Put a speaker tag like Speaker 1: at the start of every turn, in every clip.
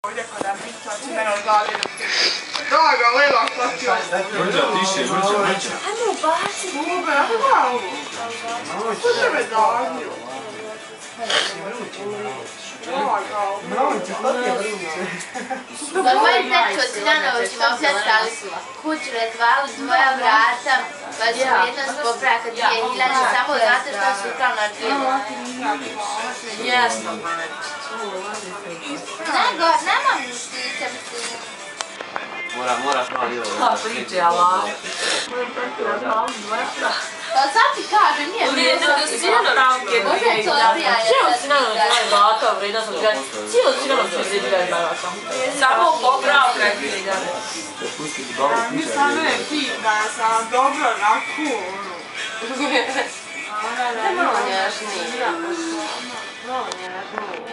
Speaker 1: Ovdje kada pičači mene odvalili. Draga, lela, šta ću?
Speaker 2: Mrđa, tiše, mrđa.
Speaker 3: Ajmo ubaciti.
Speaker 1: Ube, hvala. Slušaj me danju.
Speaker 3: Moj tečko od Siljanovićima opljačkali kuću, razvali dvoja vrata, pa su vrijednost popravka 2000, samo zato što su ukrali na dvijevo.
Speaker 4: Jesno.
Speaker 3: Nego, nemam štice, mislim.
Speaker 2: Moraš mali ovo.
Speaker 4: Pa priče, ala.
Speaker 3: Pa sad ti kažem, nije
Speaker 4: Vrijednost od Siljanovićke
Speaker 3: možda je to prijanje.
Speaker 4: Cijelo Siljanović je vrata, vrijednost od Siljanović. Cijelo Siljanović je 2000 vrata. Samo popravka je 2000.
Speaker 1: Mislim, ne pita, ja sam dobro na kunu.
Speaker 3: Malo nježnije. Malo nježnije.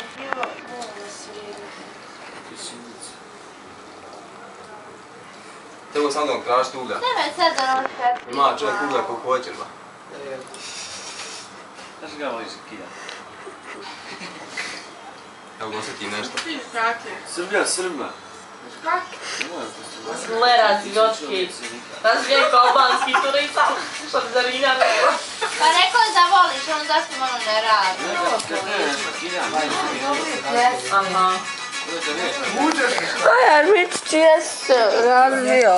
Speaker 2: Treba sam da vam tražiti uglja.
Speaker 3: Nemoj sad da nam šepi.
Speaker 2: Ima čovjek uglja koliko hoće, ba.
Speaker 5: Znaš ga voliš kija?
Speaker 2: Evo go se ti nešto.
Speaker 1: Ti kake?
Speaker 5: Srba.
Speaker 1: Kake?
Speaker 4: Lerac i Jočki. Razvijen albanski turisam. Što ti zarinja nema.
Speaker 3: Pa rekao je da voliš, on zašto malo ne radi.
Speaker 4: Aha.
Speaker 1: Budeš.
Speaker 3: Kaj, Armić, čije se razvio?